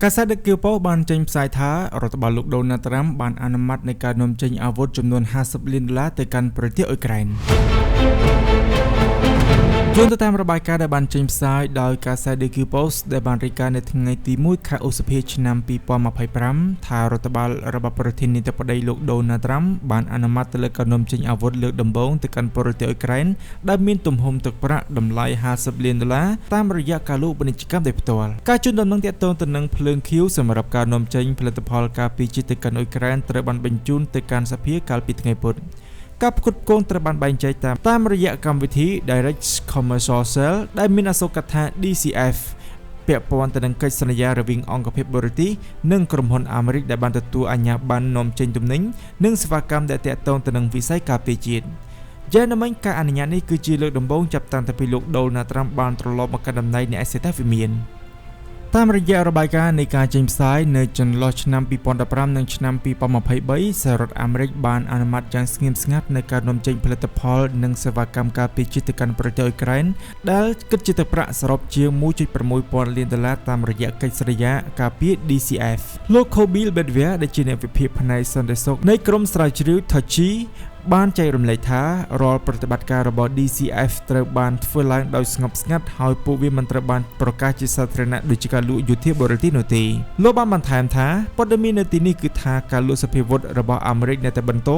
កាសែត The Kyiv Post បានចេញផ្សាយថារដ្ឋបាលលោកដូណាល់ត្រាំបានអនុម័តនៃការនាំចេញអាវុធចំនួន50លានដុល្លារទៅកាន់ប្រទេសអ៊ុយក្រែន។ យោងទៅតាមរបាយការណ៍ដែលបានចេញផ្សាយដោយកាសែត The Kyiv Post ដែលបានរាយការណ៍នៅថ្ងៃទី1ខែឧសភាឆ្នាំ2025ថារដ្ឋបាលរបស់ប្រធានាធិបតីលោកដូណាល់ត្រាំបានអនុម័តទៅលើការនាំចេញអាវុធលើកដំបូងទៅកាន់ប្រទេសអ៊ុយក្រែនដែលមានទំហំទឹកប្រាក់តម្លៃ50លានដុល្លារតាមរយៈការលក់ពាណិជ្ជកម្មដោយផ្ទាល់។ ការជូនដំណឹងទាក់ទងទៅនឹងភ្លើងខៀវសម្រាប់ការនាំចេញផលិតផលការពារជាតិទៅកាន់អ៊ុយក្រែនត្រូវបានបញ្ជូនទៅកាន់សភាកាលពីថ្ងៃពុធ។ ការផ្គត់ផ្គង់ត្រូវបានបែងចែកតាមរយៈកម្មវិធី Direct Commercial Sale ដែលមានអក្សរកាត់ថា DCF ពាក់ព័ន្ធទៅនឹងកិច្ចសន្យារវាងអង្គភាពបរទេសនិងក្រុមហ៊ុនអាមេរិកដែលបានទទួលអាជ្ញាប័ណ្ណនាំចេញទំនិញនិងសេវាកម្មដែលទាក់ទងទៅនឹងវិស័យការពារជាតិ។ យ៉ាងណាមិញការអនុញ្ញាតនេះគឺជាលើកដំបូងចាប់តាំងពីលោកដូណាល់ត្រាំបានត្រឡប់មកកាន់តំណែងនៃឯកសេដ្ឋវិមាន។ តាមរយៈរបាយការណ៍នៃការចេញផ្សាយនៅចន្លោះឆ្នាំ2015និងឆ្នាំ2023សហរដ្ឋអាមេរិកបានអនុម័តយ៉ាងស្ងៀមស្ងាត់នូវការនាំចេញផលិតផលនិងសេវាកម្មការពារជាតិទៅកាន់ប្រទេសអ៊ុយក្រែនដែលគិតជាទឹកប្រាក់សរុបជាង1.6ពាន់លានដុល្លារតាមរយៈកិច្ចសន្យាការពារ DCF។ លោក Kobil Bedware ដែលជាអ្នកវិភាគផ្នែកសន្តិសុខនៃក្រុមស្រាវជ្រាវ Tachi បានចែករំលែកថារាល់ប្រតិបត្តិការរបស់ DCF ត្រូវបានធ្វើឡើងដោយស្ងប់ស្ងាត់ហើយពួកវាមិនត្រូវបានប្រកាសជាសាធារណៈដូចជាការលក់យោធាបរទេសនោះទេ។ លោកបានបន្ថែមថាព័ត៌មាននៅទីនេះគឺថាការលក់សព្វាវុធរបស់អាមេរិកនៅតែបន្ត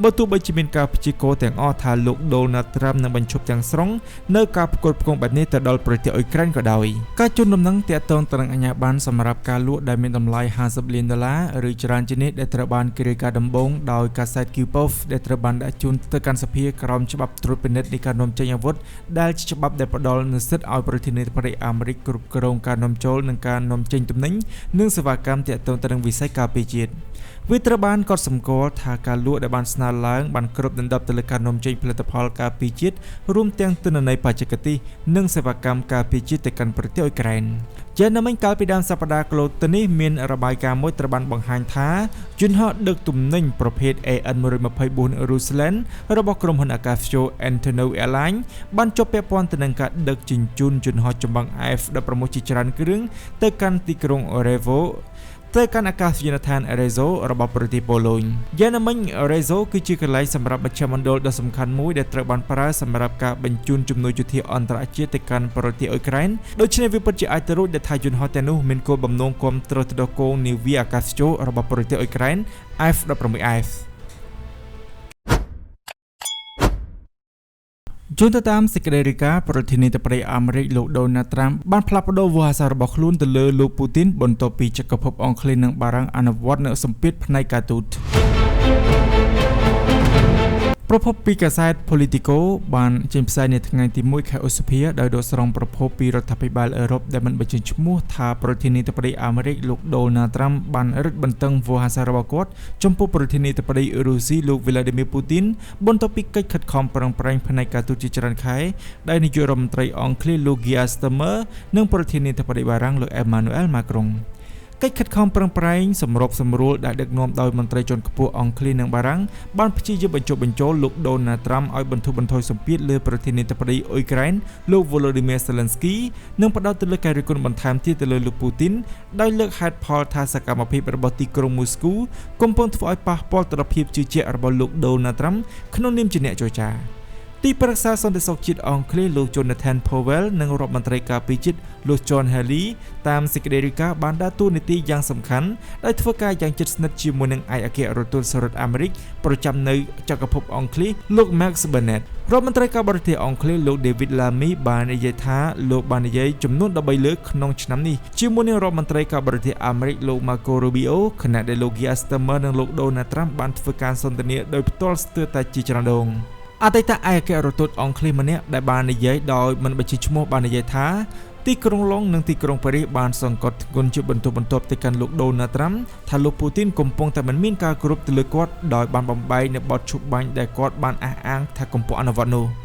បើទោះបីជាមានការព្យាករណ៍ទាំងអស់ថាលោកដូណាល់ត្រាំនឹងបញ្ឈប់ទាំងស្រុងនៅការផ្គត់ផ្គង់បែបនេះទៅដល់ប្រទេសអ៊ុយក្រែនក៏ដោយ។ ការជូនដំណឹងទាក់ទងទៅនឹងអាជ្ញាប័ណ្ណសម្រាប់ការលក់ដែលមានតម្លៃ50លានដុល្លារឬច្រើនជាងនេះដែលត្រូវបានគេរាយការណ៍ដំបូងដោយកាសែត Kyiv Post ដែលត្រូវបានដាក់ជូនទៅកាន់សភាក្រោមច្បាប់ត្រួតពិនិត្យនៃការនាំចេញអាវុធដែលជាច្បាប់ដែលផ្ដល់នូវសិទ្ធិឲ្យប្រធានាធិបតីអាមេរិកគ្រប់គ្រងការនាំចូលនិងការនាំចេញទំនិញនិងសេវាកម្មទាក់ទងទៅនឹងវិស័យការពារជាតិ។ វាត្រូវបានកត់សម្គាល់ថាការលក់ដែលបានស្នើឡើងបានគ្របដណ្ដប់ទៅលើការនាំចេញផលិតផលការពារជាតិរួមទាំងទិន្នន័យបច្ចេកទេសនិងសេវាកម្មការពារជាតិទៅកាន់ប្រទេសអ៊ុយក្រែន។ យ៉ាងណាមិញកាលពីដើមសប្តាហ៍កន្លងទៅនេះមានរបាយការណ៍មួយត្រូវបានបង្ហាញថាយន្តហោះដឹកទំនិញប្រភេទ AN-124 Ruslan របស់ក្រុមហ៊ុនអាកាសចរ Antonov Airlines បានជាប់ពាក់ព័ន្ធទៅនឹងការដឹកជញ្ជូនយន្តហោះចម្បាំង F-16 ជាច្រើនគ្រឿងទៅកាន់ទីក្រុង Revo ទៅកាន់អាកាសយានដ្ឋាន Rezo របស់ប្រទេសប៉ូឡូញ។ យ៉ាងណាមិញ Rezo គឺជាកន្លែងសម្រាប់មជ្ឈមណ្ឌលដ៏សំខាន់មួយដែលត្រូវបានប្រើសម្រាប់ការបញ្ជូនជំនួយយោធាអន្តរជាតិទៅកាន់ប្រទេសអ៊ុយក្រែនដូច្នេះវាពិតជាអាចទៅរួចដែលថាយន្តហោះទាំងនោះមានគោលបំណងគាំទ្រទៅដល់កងនាវាអាកាសចររបស់ប្រទេសអ៊ុយក្រែន F-16F។ យោងទៅតាមសេចក្តីរាយការណ៍ប្រធានាធិបតីអាមេរិកលោកដូណាល់ត្រាំបានផ្លាស់ប្ដូរវោហារសាស្ត្ររបស់ខ្លួនទៅលើលោកពូទីនបន្ទាប់ពីចក្រភពអង់គ្លេសនិងបារាំងអនុវត្តនូវសម្ពាធផ្នែកការទូត។ ប្រភពពីកាសែត Politico បានចេញផ្សាយនៅថ្ងៃទី1ខែឧសភាដោយដកស្រង់ប្រភពពីរដ្ឋាភិបាលអឺរ៉ុបដែលមិនបញ្ចេញឈ្មោះថាប្រធានាធិបតីអាមេរិកលោកដូណាល់ត្រាំបានរឹតបន្តឹងវោហារសាស្ត្ររបស់គាត់ចំពោះប្រធានាធិបតីរុស្ស៊ីលោកវីឡាឌីមៀពូទីនបន្ទាប់ពីកិច្ចខិតខំប្រឹងប្រែងផ្នែកការទូតជាច្រើនខែដែលនាយករដ្ឋមន្ត្រីអង់គ្លេសលោក Keir Starmer និងប្រធានាធិបតីបារាំងលោក Emmanuel Macron។ កិច្ចខិតខំប្រឹងប្រែងសម្របសម្រួលដែលដឹកនាំដោយមន្ត្រីជាន់ខ្ពស់អង់គ្លេសនិងបារាំងបានព្យាយាមបញ្ចុះបញ្ចូលលោកដូណាល់ត្រាំឲ្យបន្ធូរបន្ថយសម្ពាធលើប្រធានាធិបតីអ៊ុយក្រែនលោក Volodymyr Zelensky និងផ្ដោតទៅលើការរិះគន់បន្ថែមទៀតទៅលើលោកពូទីនដោយលើកហេតុផលថាសកម្មភាពរបស់ទីក្រុងមូស្គូកំពុងធ្វើឲ្យប៉ះពាល់ទៅដល់ភាពជឿជាក់របស់លោកដូណាល់ត្រាំក្នុងនាមជាអ្នកចរចា។ ទីប្រឹក្សាសន្តិសុខជាតិអង់គ្លេសលោក Jonathan Powell និងរដ្ឋមន្ត្រីការពារជាតិលោក John Healey តាមសេចក្តីរាយការណ៍បានដើរតួនាទីយ៉ាងសំខាន់ដោយធ្វើការយ៉ាងជិតស្និទ្ធជាមួយនឹងឯកអគ្គរដ្ឋទូតសហរដ្ឋអាមេរិកប្រចាំនៅចក្រភពអង់គ្លេសលោក Max Bennett។ រដ្ឋមន្ត្រីការបរទេសអង់គ្លេសលោក David Lammy បាននិយាយថាលោកបាននិយាយចំនួន13លើកក្នុងឆ្នាំនេះជាមួយនឹងរដ្ឋមន្ត្រីការបរទេសអាមេរិកលោក Marco Rubio ខណៈដែលលោក Keir Starmer និងលោក Donald Trump បានធ្វើការសន្ទនាដោយផ្ទាល់ស្ទើរតែជាច្រើនដង។ អតីតឯកអគ្គរដ្ឋទូតអង់គ្លេសម្នាក់ដែលបាននិយាយដោយមិនបញ្ជាឈ្មោះបាននិយាយថាទីក្រុងឡុងនិងទីក្រុងប៉ារីសបានសង្កត់ធ្ងន់ជាបន្តបន្ទាប់ទៅកាន់លោកដូណាល់ត្រាំថាលោកពូទីនកំពុងតែមិនមានការគោរពទៅលើគាត់ដោយបានបំបែកនៅបទឈប់បាញ់ដែលគាត់បានអះអាងថាកំពុងអនុវត្តនោះ។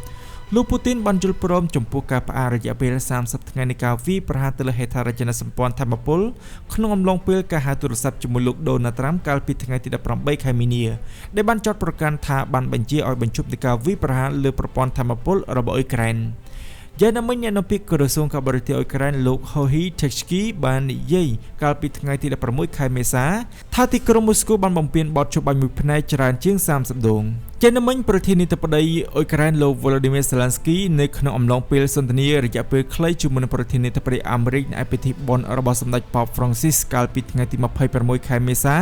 លោកពូទីនបានយល់ព្រមចំពោះការផ្អាករយៈពេល30ថ្ងៃនៃការវាយប្រហារទៅលើហេដ្ឋារចនាសម្ព័ន្ធធម្មពលក្នុងអំឡុងពេលការហៅទូរស័ព្ទជាមួយលោកដូណាល់ត្រាំកាលពីថ្ងៃទី18ខែមីនាដែលបានចោទប្រកាន់ថាបានបញ្ជាឲ្យបញ្ឈប់នៃការវាយប្រហារលើប្រព័ន្ធធម្មពលរបស់អ៊ុយក្រែន។ យ៉ាងណាមិញអ្នកនាំពាក្យក្រសួងការបរទេសអ៊ុយក្រែនលោក Hohi Techki បាននិយាយកាលពីថ្ងៃទី16ខែមេសាថាទីក្រុងមូស្គូបានបំពេញបទឈប់បាញ់មួយផ្នែកច្រើនជាង30ដង។ ចេនមិញប្រធានាធិបតីអ៊ុយក្រែនលោក Volodymyr Zelensky នៅក្នុងអំឡុងពេលសន្ទនារយៈពេលខ្លីជាមួយនឹងប្រធានាធិបតីអាមេរិកនៅឯពិធីបុណ្យរបស់សម្ដេចប៉ោប Francis កាលពីថ្ងៃទី26ខែមេសា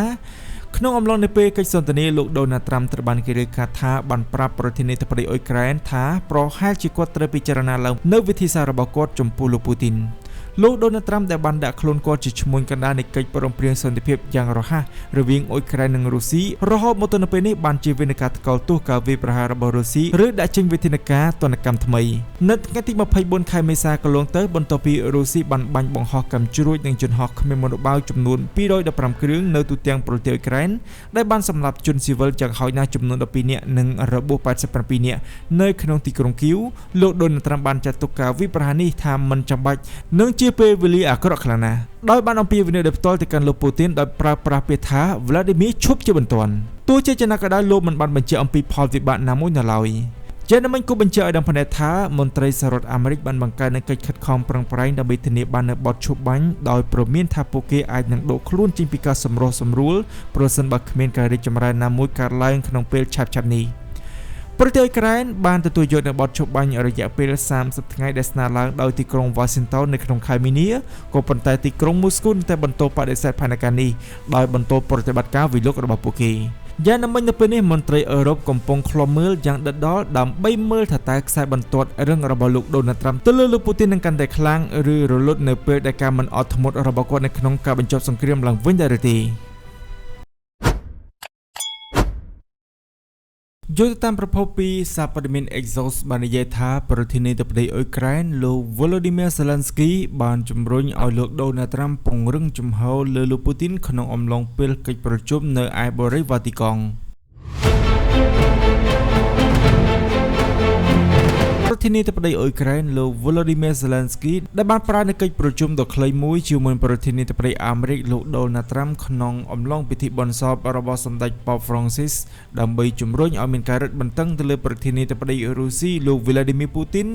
ក្នុងអំឡុងនៃពេលកិច្ចសន្ទនាលោកដូណាល់ត្រាំត្រូវបានគេរាយការណ៍ថាបានប្រាប់ប្រធានាធិបតីអ៊ុយក្រែនថាប្រហែលជាគាត់ត្រូវពិចារណាឡើងនៅវិធីសាស្ត្ររបស់គាត់ចំពោះលោកពូទីន។ លោកដូណាល់ត្រាំដែលបានដាក់ខ្លួនគាត់ជាឈ្មួញកណ្ដាលនៃកិច្ចព្រមព្រៀងសន្តិភាពយ៉ាងរហ័សរវាងអ៊ុយក្រែននិងរុស្ស៊ីរហូតមកទល់នឹងពេលនេះបានជាវិនិការថ្កោលទោសការវាយប្រហាររបស់រុស្ស៊ីឬដាក់ចេញវិធានការទណ្ឌកម្មថ្មី។ នៅថ្ងៃទី24ខែមេសាកន្លងទៅបន្ទាប់ពីរុស្ស៊ីបានបាញ់បង្ហោះកាំជ្រួចនិងយន្តហោះគ្មានមនុស្សបាវចំនួន215គ្រឿងនៅទូទាំងប្រទេសអ៊ុយក្រែនដែលបានសម្លាប់ជនស៊ីវិលយ៉ាងហោចណាស់ចំនួន12នាក់និងរបួស87នាក់នៅក្នុងទីក្រុងគៀវលោកដូណាល់ត្រាំបានចាត់ទុកការវាយប្រហារនេះថាមិនចាំបាច់និងជាពេលវេលាអាក្រក់ខ្លាំងណាស់ដោយបានអំពាវនាវដោយផ្ទាល់ទៅកាន់លោកពូទីនដោយប្រើប្រាស់ពាក្យថា Vladimir ឈប់ជាបន្ទាន់ទោះជាយ៉ាងណាក៏ដោយលោកមិនបានបញ្ជាក់អំពីផលវិបាកណាមួយនៅឡើយ។ ជាណាមិញគូបញ្ជាក់ឲ្យដឹងផងដែរថាមន្ត្រីសហរដ្ឋអាមេរិកបានបង្កើននូវកិច្ចខិតខំប្រឹងប្រែងដើម្បីធានាបាននូវបទឈប់បាញ់ដោយព្រមានថាពួកគេអាចនឹងដកខ្លួនចេញពីការសម្រុះសម្រួលប្រសិនបើគ្មានការរីកចម្រើនណាមួយកើតឡើងក្នុងពេលឆាប់ៗនេះ។ ប្រទេសអ៊ុយក្រែនបានទទួលយកនូវបទឈប់បាញ់រយៈពេល30ថ្ងៃដែលស្នើឡើងដោយទីក្រុងវ៉ាស៊ីនតោននៅក្នុងខែមីនាក៏ប៉ុន្តែទីក្រុងមូស្គូនៅតែបន្តបដិសេធផែនការនេះដោយបន្តប្រតិបត្តិការវិលុករបស់ពួកគេ។ យ៉ាងណាមិញនៅពេលនេះមន្ត្រីអឺរ៉ុបកំពុងឃ្លាំមើលយ៉ាងដិតដល់ដើម្បីមើលថាតើខ្សែបន្ទាត់រឹងរបស់លោកដូណាល់ត្រាំទៅលើលោកពូទីននឹងកាន់តែខ្លាំងឬរលត់នៅពេលដែលការមិនអត់ធ្មត់របស់គាត់នៅក្នុងការបញ្ចប់សង្គ្រាមឡើងវិញដែរឬទេ។ យោងទៅតាមប្រភពពីសារព័ត៌មាន Exos បាននិយាយថាប្រធានាធិបតីអ៊ុយក្រែនលោក Volodymyr Zelensky បានជំរុញឲ្យលោកដូណាល់ត្រាំពង្រឹងជំហរលើលោកពូទីនក្នុងអំឡុងពេលកិច្ចប្រជុំនៅឯបូរីវ៉ាទីកង់។ ប្រធានាធិបតីអ៊ុយក្រែនលោក Volodymyr Zelensky ដែលបានប្រើនៅកិច្ចប្រជុំដ៏ខ្លីមួយជាមួយប្រធានាធិបតីអាមេរិកលោក Donald Trump ក្នុងអំឡុងពិធីបុណ្យសពរបស់សម្ដេចប៉ោប Francis ដើម្បីជំរុញឲ្យមានការរឹតបន្តឹងទៅលើប្រធានាធិបតីរុស្ស៊ីលោក Vladimir Putin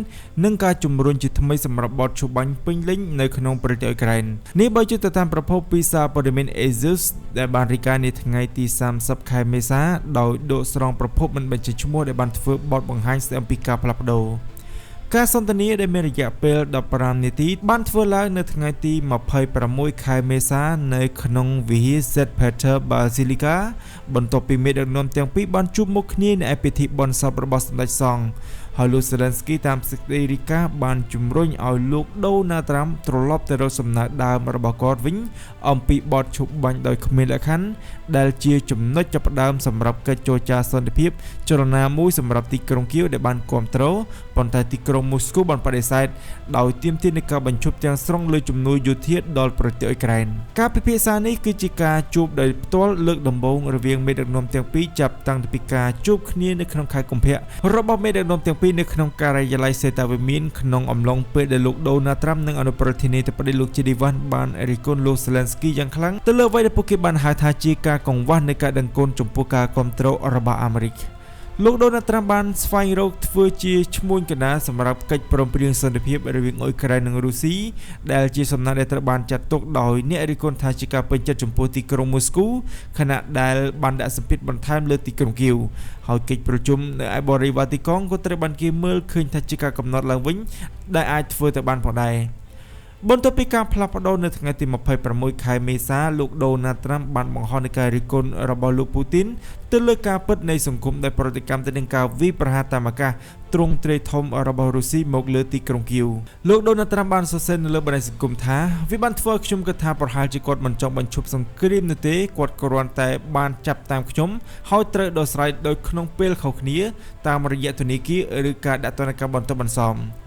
និងការជំរុញជាថ្មីសម្រាប់បទឈប់បាញ់ពេញលេញនៅក្នុងប្រទេសអ៊ុយក្រែន។ នេះបើជឿទៅតាមប្រភពពីសារព័ត៌មាន Axios ដែលបានរាយការណ៍នៅថ្ងៃទី30ខែមេសាដោយដកស្រង់ប្រភពមិនបញ្ចេញឈ្មោះដែលបានធ្វើបទបង្ហាញស្ដីអំពីការផ្លាស់ប្ដូរ។ ការសន្ទនាដែលមានរយៈពេល15នាទីបានធ្វើឡើងនៅថ្ងៃទី26ខែមេសានៅក្នុងវិហារ St. Peter Basilica បន្ទាប់ពីមេដឹកនាំទាំងពីរបានជួបមុខគ្នានៅឯពិធីបុណ្យសពរបស់សម្ដេចសង្ឃហើយលោក Zelensky តាមសេចក្តីរាយការណ៍បានជំរុញឲ្យលោកដូណាល់ត្រាំត្រឡប់ទៅរកសំណើដើមរបស់គាត់វិញអំពីបទឈប់បាញ់ដោយគ្មានលក្ខខណ្ឌដែលជាចំណុចចាប់ផ្ដើមសម្រាប់កិច្ចចរចាសន្តិភាពចលនាមួយសម្រាប់ទីក្រុងគៀវដែលបានគាំទ្រប៉ុន្តែទីក្រុងមូស្គូបានបដិសេធដោយទាមទារនៃការបញ្ឈប់ទាំងស្រុងលើជំនួយយោធាដល់ប្រទេសអ៊ុយក្រែន។ ការពិភាក្សានេះគឺជាការជួបដោយផ្ទាល់លើកដំបូងរវាងមេដឹកនាំទាំងពីរចាប់តាំងពីការជួបគ្នានៅក្នុងខែកុម្ភៈរបស់មេដឹកនាំទាំងពីរនៅក្នុងការិយាល័យសេតាវិមានក្នុងអំឡុងពេលដែលលោកដូណាល់ត្រាំនិងអនុប្រធានាធិបតីលោកជេឌីវ៉ាន់បានរិះគន់លោកសេឡែនស្គីយ៉ាងខ្លាំងទៅលើអ្វីដែលពួកគេបានហៅថាជាការកង្វះនៃការដឹងគុណចំពោះការគាំទ្ររបស់អាមេរិក។ លោកដូណាល់ត្រាំបានស្វែងរកធ្វើជាឈ្មួញកណ្ដាលសម្រាប់កិច្ចព្រមព្រៀងសន្តិភាពរវាងអ៊ុយក្រែននិងរុស្ស៊ីដែលជាសំណើដែលត្រូវបានចាត់ទុកដោយអ្នករិះគន់ថាជាការពេញចិត្តចំពោះទីក្រុងមូស្គូខណៈដែលបានដាក់សម្ពាធបន្ថែមលើទីក្រុងគៀវហើយកិច្ចប្រជុំនៅឯបូរីវ៉ាទីកង់ក៏ត្រូវបានគេមើលឃើញថាជាការកំណត់ឡើងវិញដែលអាចធ្វើទៅបានផងដែរ។ បន្ទាប់ពីការផ្លាស់ប្ដូរនៅថ្ងៃទី26ខែមេសាលោកដូណាល់ត្រាំបានបង្ហោះនូវការរិះគន់របស់លោកពូទីនទៅលើការពិតនៃសង្គមដែលប្រតិកម្មទៅនឹងការវាយប្រហារតាមអាកាសទ្រង់ទ្រាយធំរបស់រុស្ស៊ីមកលើទីក្រុងគៀវ។ លោកដូណាល់ត្រាំបានសរសេរនៅលើបណ្ដាញសង្គមថាវាបានធ្វើឲ្យខ្ញុំគិតថាប្រហែលជាគាត់មិនចង់បញ្ឈប់សង្គ្រាមនោះទេគាត់គ្រាន់តែបានចាប់តាមខ្ញុំហើយត្រូវដោះស្រាយដោយក្នុងពេលខុសគ្នាតាមរយៈធនាគារឬការដាក់ទណ្ឌកម្មបន្តបន្សំ។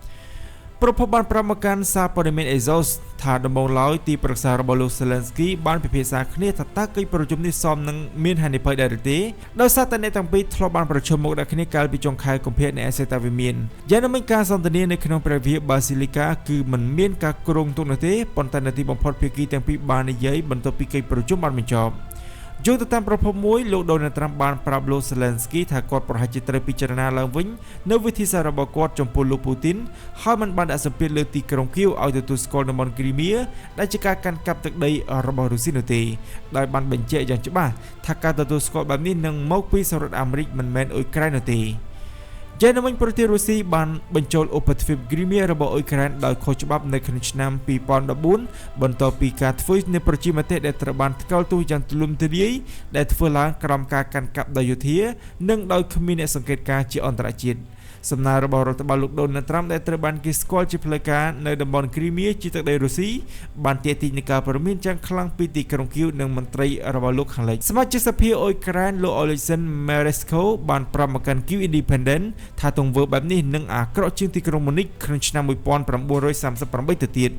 ប្រភពបានប្រាប់មកកាន់សារព័ត៌មាន Axios ថាដំបូងឡើយទីប្រឹក្សារបស់លោក Zelensky បានពិភាក្សាគ្នាថាតើកិច្ចប្រជុំនេះសមនឹងមានហានិភ័យដែរឬទេដោយសារតែអ្នកទាំងពីរធ្លាប់បានប្រជុំមុខដាក់គ្នាកាលពីចុងខែកុម្ភៈនៅឯសេតាវិមាន។ យ៉ាងណាមិញការសន្ទនានៅក្នុងព្រះវិហារ Basilica គឺមិនមានការគ្រោងទុកនោះទេប៉ុន្តែនៅទីបំផុតភាគីទាំងពីរបាននិយាយបន្ទាប់ពីកិច្ចប្រជុំបានបញ្ចប់។ យោងទៅតាមប្រភពមួយ លោកដូណាល់ត្រាំបានប្រាប់លោកសេឡែនស្គីថា គាត់ប្រហែលជាត្រូវពិចារណាឡើងវិញនៅវិធីសាស្ត្ររបស់គាត់ចំពោះលោកពូទីន ហើយមិនបានដាក់សម្ពាធលើទីក្រុងគៀវឲ្យទទួលស្គាល់តំបន់គ្រីមៀ ដែលជាការកាន់កាប់ទឹកដីរបស់រុស្ស៊ីនោះទេ ដោយបានបញ្ជាក់យ៉ាងច្បាស់ថា ការទទួលស្គាល់បែបនេះនឹងមកពីសហរដ្ឋអាមេរិក មិនមែនអ៊ុយក្រែននោះទេ។ យ៉ាងណាមិញ ប្រទេសរុស្ស៊ីបានបញ្ចូលឧបទ្វីបគ្រីមៀរបស់អ៊ុយក្រែនដោយខុសច្បាប់នៅក្នុងឆ្នាំ2014 បន្ទាប់ពីការធ្វើនៃប្រជាមតិដែលត្រូវបានថ្កោលទោសយ៉ាងទូលំទូលាយ ដែលធ្វើឡើងក្រោមការកាន់កាប់ដោយយោធា និងដោយគ្មានអ្នកសង្កេតការណ៍ជាអន្តរជាតិ។ សំណើរបស់រដ្ឋបាលលោកដូណាល់ត្រាំ ដែលត្រូវបានគេស្គាល់ជាផ្លូវការនៅតំបន់គ្រីមៀជាទឹកដីរុស្ស៊ី បានទាក់ទាញនឹងការព្រមានយ៉ាងខ្លាំងពីទីក្រុងគៀវនិងមន្ត្រីរបស់លោកខាងលិច។ សមាជិកសភាអ៊ុយក្រែន លោក Oleksandr Meresko បានប្រាប់មកកាន់ Kyiv Independent ថា ទង្វើបែបនេះនឹងអាក្រក់ជាងទីក្រុងម៉ូនីកក្នុងឆ្នាំ1938ទៅទៀត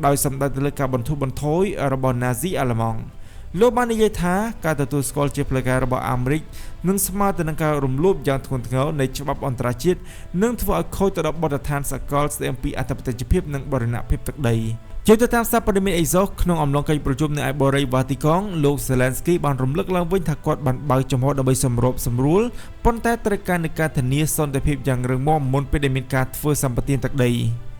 ដោយសម្ដៅទៅលើការបន្ធូរបន្ថយរបស់ណាស៊ីអាល្លឺម៉ង់។ លោកបាននិយាយថា ការទទួលស្គាល់ជាផ្លូវការរបស់អាមេរិកនឹងស្មើទៅនឹងការរំលោភយ៉ាងធ្ងន់ធ្ងរនៃច្បាប់អន្តរជាតិ និងធ្វើឲ្យខូចទៅដល់បទដ្ឋានសកលស្តីអំពីអធិបតេយ្យភាពនិងបូរណភាពទឹកដី។ ជាទៅតាមសារព័ត៌មានអេសូស ក្នុងអំឡុងកិច្ចប្រជុំនៅឯបូរីវ៉ាទីកង លោកសេឡែនស្គីបានរំលឹកឡើងវិញថា គាត់បានបើកចំហដើម្បីសម្របសម្រួល ប៉ុន្តែត្រូវការនៃការធានាសន្តិភាពយ៉ាងរឹងមាំមុនពេលដែលមានការធ្វើសម្បទានទឹកដី។